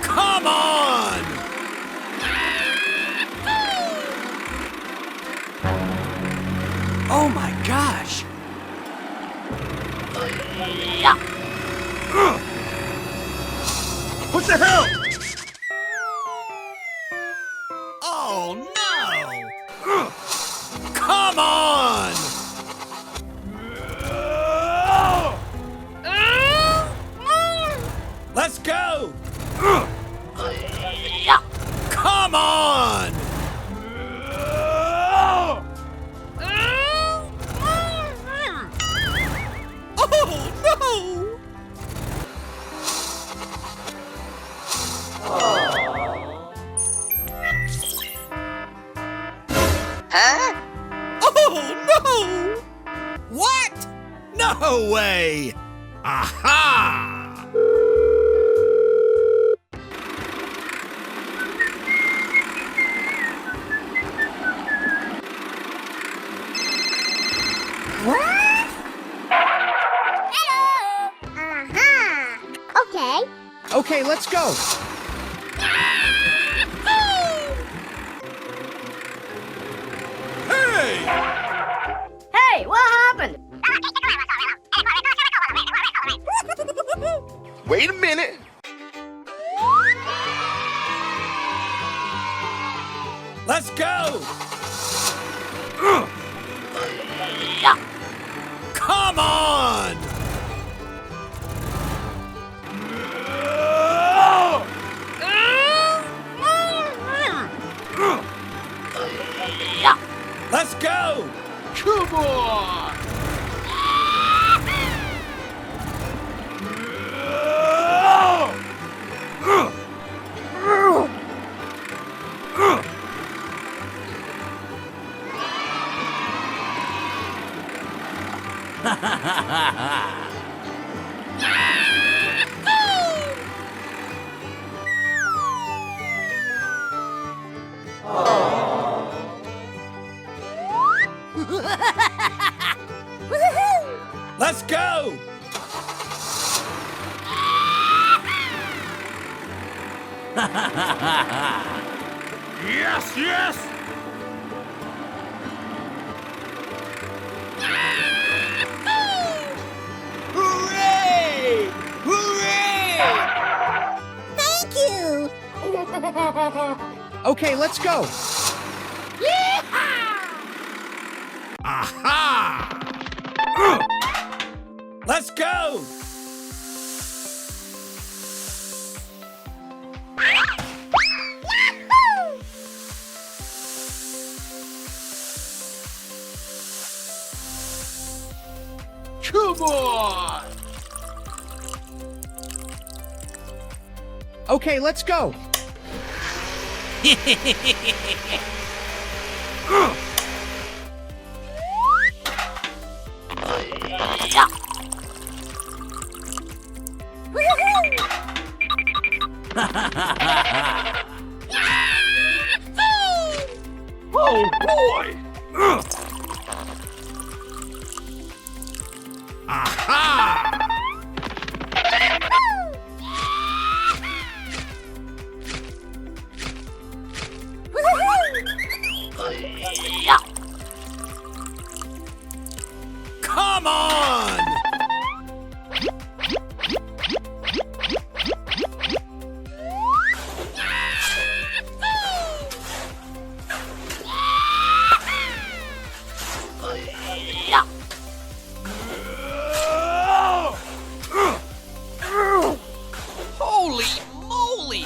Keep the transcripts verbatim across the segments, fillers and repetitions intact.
Come on! Oh my gosh! What the hell? Oh no! Come on! Let's go! Come on! Oh no! Huh? Oh no! What? No way! Aha! What? Hello! Aha! Okay. Okay, let's go. Hey! Hey, what happened? Wait a minute. Let's go! Come on! Let's go! Come on! Let's go! Yes, yes! Hooray! Hooray! Thank you! Okay, let's go. Yeehaw! Aha! Let's go! Come on! Okay, let's go. Oh boy! Aha! Come on! Holy moly!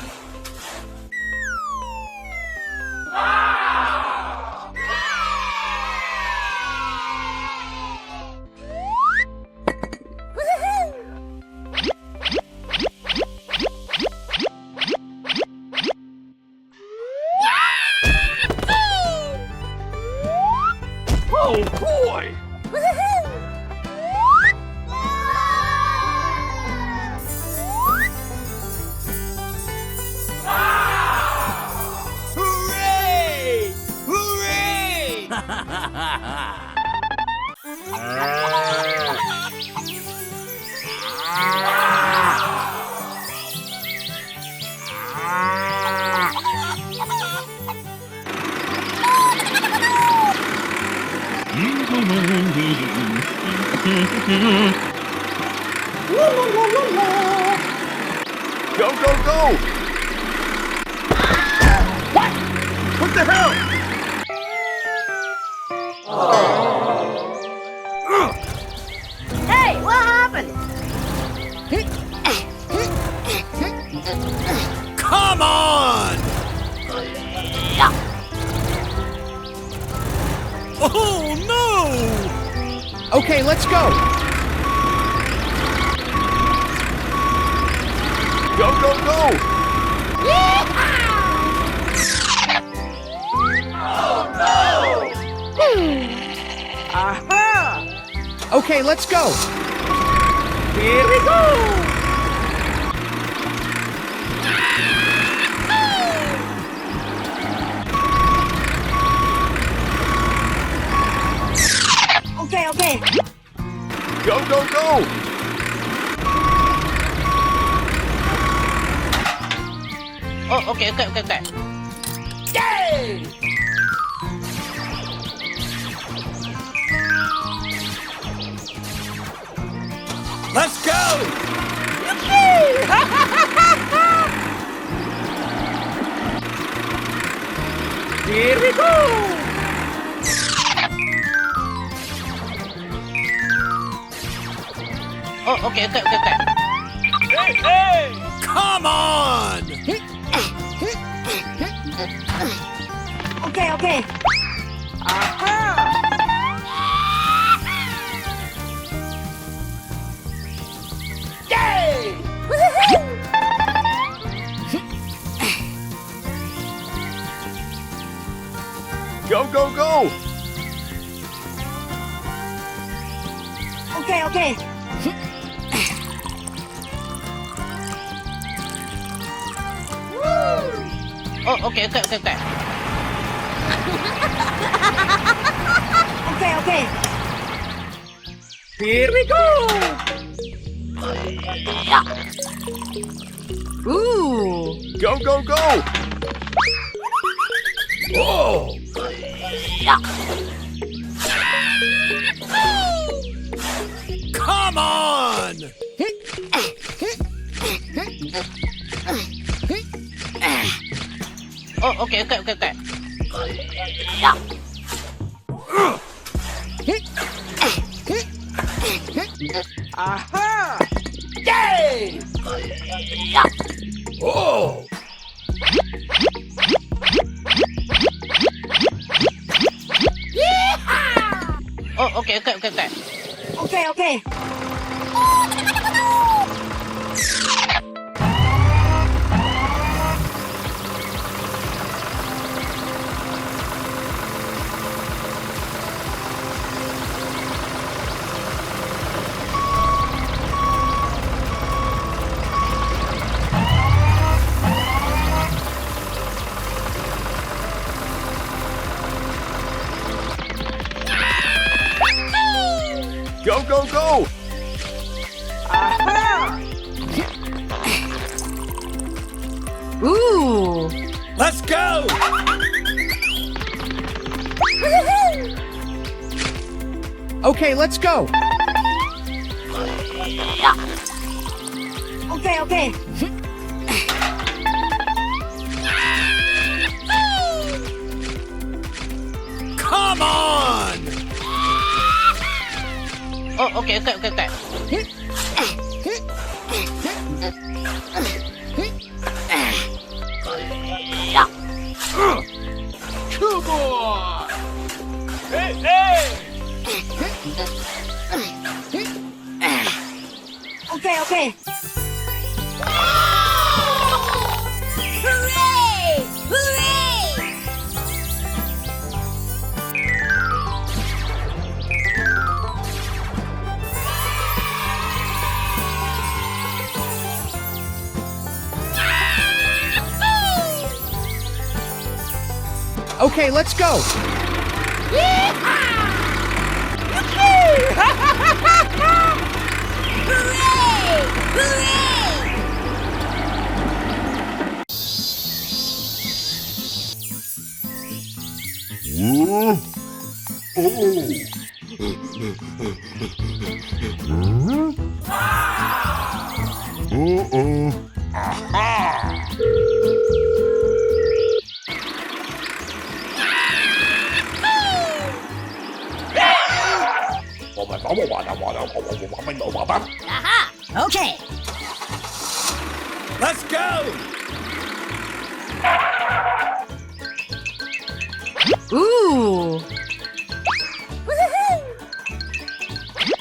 Go, go, go! What? What the hell? Hey, what happened? Come on! Oh, no! Okay, let's go! Go, go, go! Aha! Okay, let's go! Here we go! Okay, okay. Go, go, go! Oh, okay, okay, okay, okay. Yay! Let's go! Yippee! Here we go! Oh, okay, okay, okay, okay. Hey, hey! Come on! Okay, okay. Aha! Yay! Woohoo! Go, go, go! Okay, okay. Oh, okay, okay, okay, okay. Okay, okay. Here we go! Ooh. Go, go, go! Oh! Come on! Oh, okay, okay, okay, okay. Aha! Yay! Oh! Yeehaw! Oh, okay, okay, okay, okay. Okay, okay. Go, go, go! Aha! Ooh! Let's go! Woohoo! Okay, let's go! Okay, okay. Come on! Oh, okay, okay, okay, okay. Come on! Hey, hey! Okay, okay. Hooray! Hooray! Okay, let's go. Yeehaw! Yippee! Hooray! Hooray! Whoa! Oh! Uh-oh. Aha! Aha! Okay. Let's go! Ooh.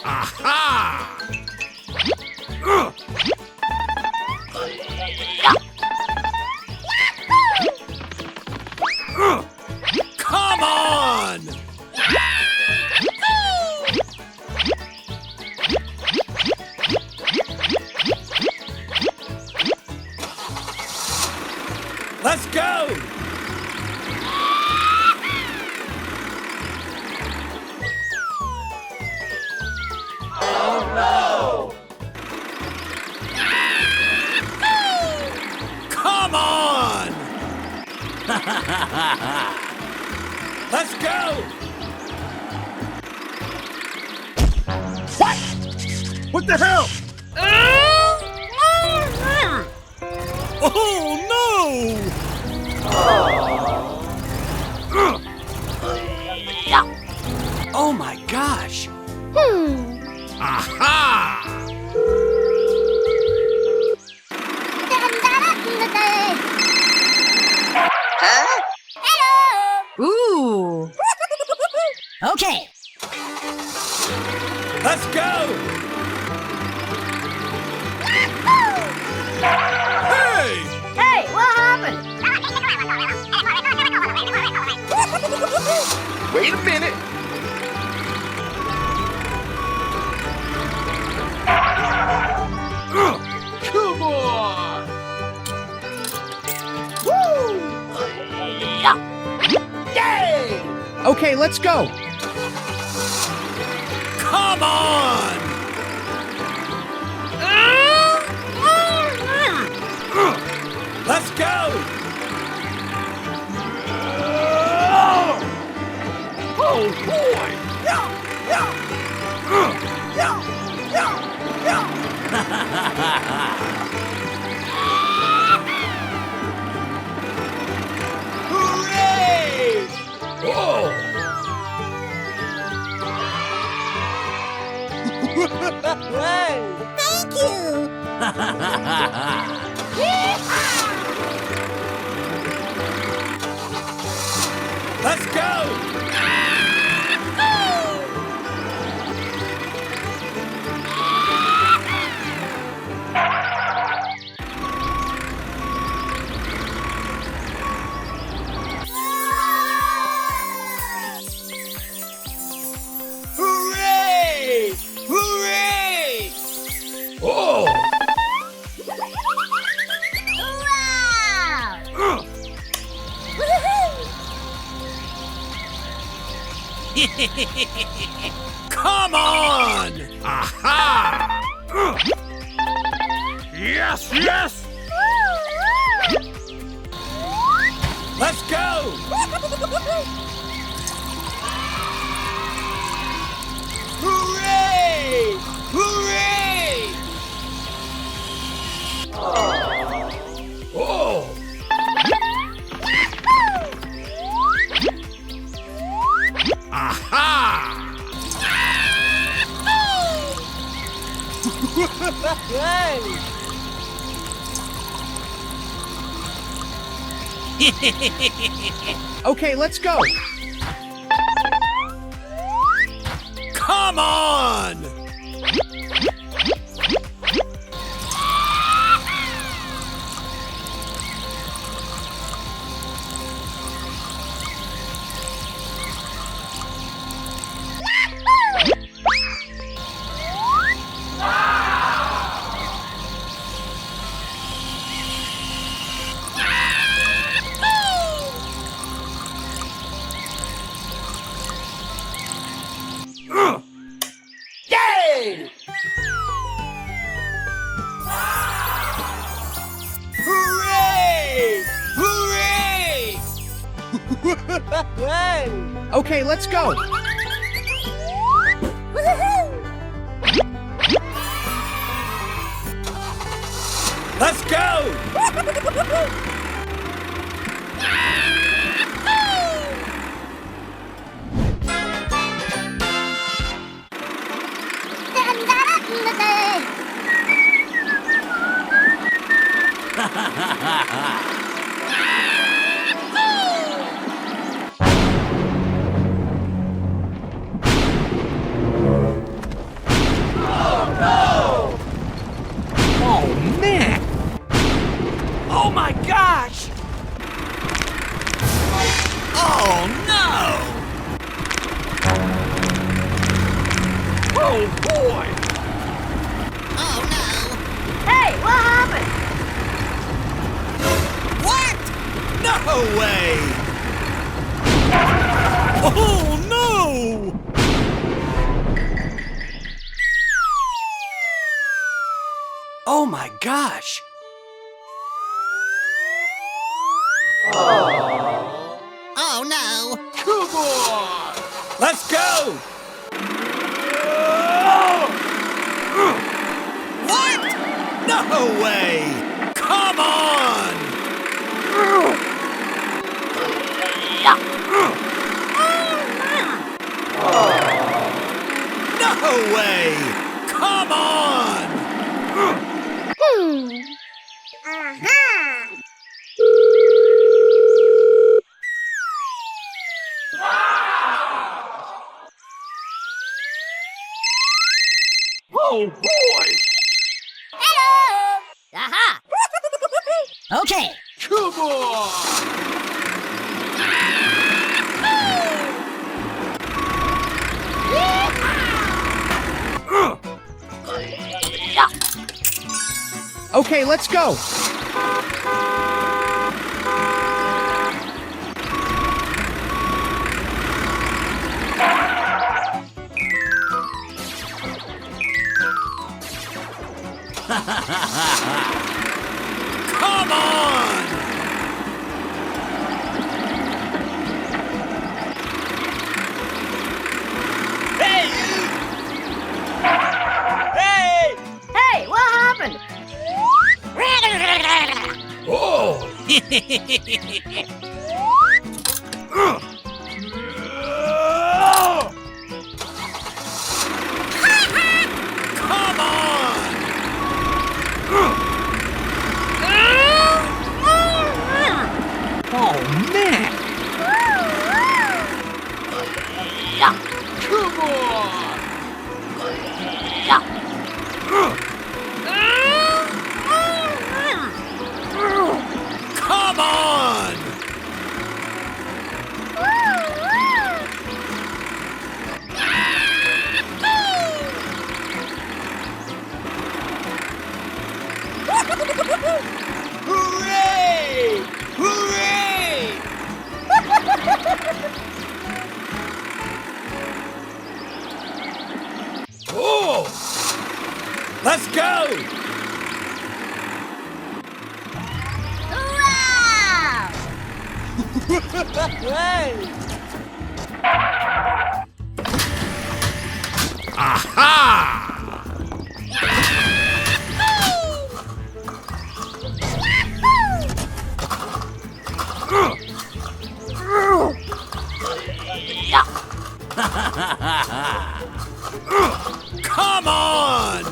Aha! Come on! Let's go! Oh no! Come on! Let's go! What? What the hell? Oh no! Oh my gosh! Hmm. Aha! Huh? Hello! Ooh. Okay. Let's go! Hey! Hey, what happened? Wait a minute. Come on! Woo! Yay! Okay, let's go. Come on! Let's go! Oh boy! Yeah, yeah. Yeah, yeah, yeah. Hooray! Oh! Thank you! Let's go! Hooray! Hooray! Oh! Wow! Come on! Aha! Yes, yes! Let's go! Hooray! Hooray! Oh! Aha! Okay, let's go. Come on! Yay! Hooray! Hooray! Okay, let's go! Let's go! Oh, no! Oh, man! Oh, my gosh! Oh, no! Oh, boy! Oh, no! Hey, what happened? What? No way! Oh, no! Oh my gosh! Oh no! Come on! Let's go! What? No way! Come on! No way! Come on! Hmm. Aha! Oh, boy! Hello! Aha! Okay. Come on! Okay, let's go. Come on! Hey, you! Hey! Hey, what happened? Oh! Come on! Oh, man! Come on! Come on! Hooray! Hooray! Oh! Let's go! Wow! Hey! Aha! Come on!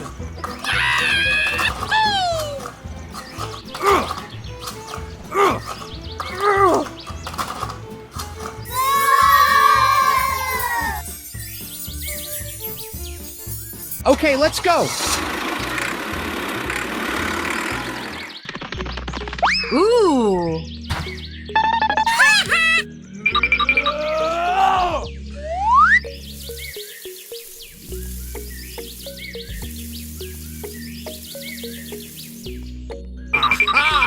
Okay, let's go. Ooh. Aha!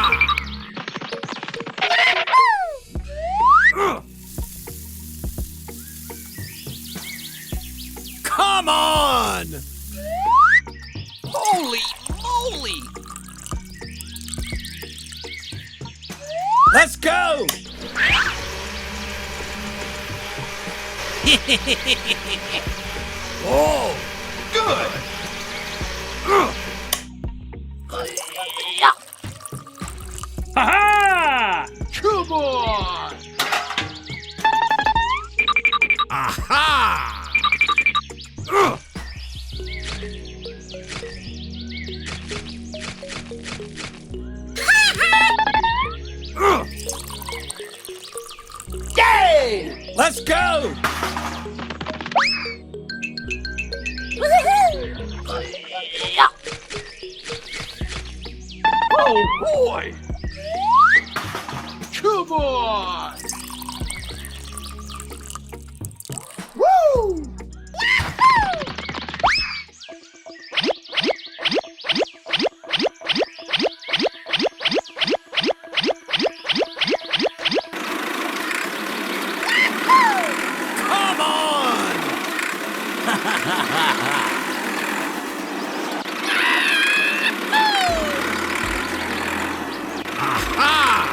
Come on! Holy moly! Let's go! Oh, good. Aha! Come on! Aha! Yay! Let's go! Woohoo! Oh, boy! Come on! Woo! Come on! Aha!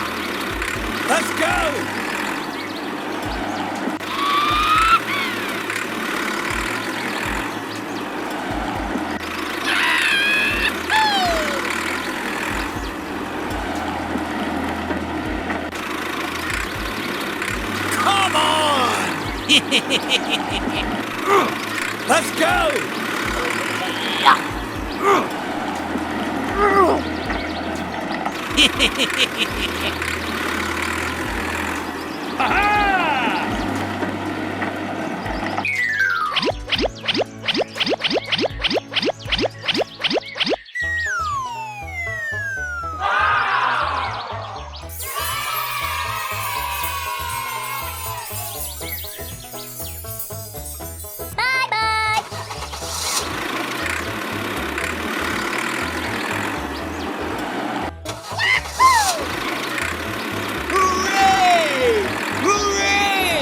Let's go! Come on! Let's go! Aha! Bye bye. Hooray! Hooray!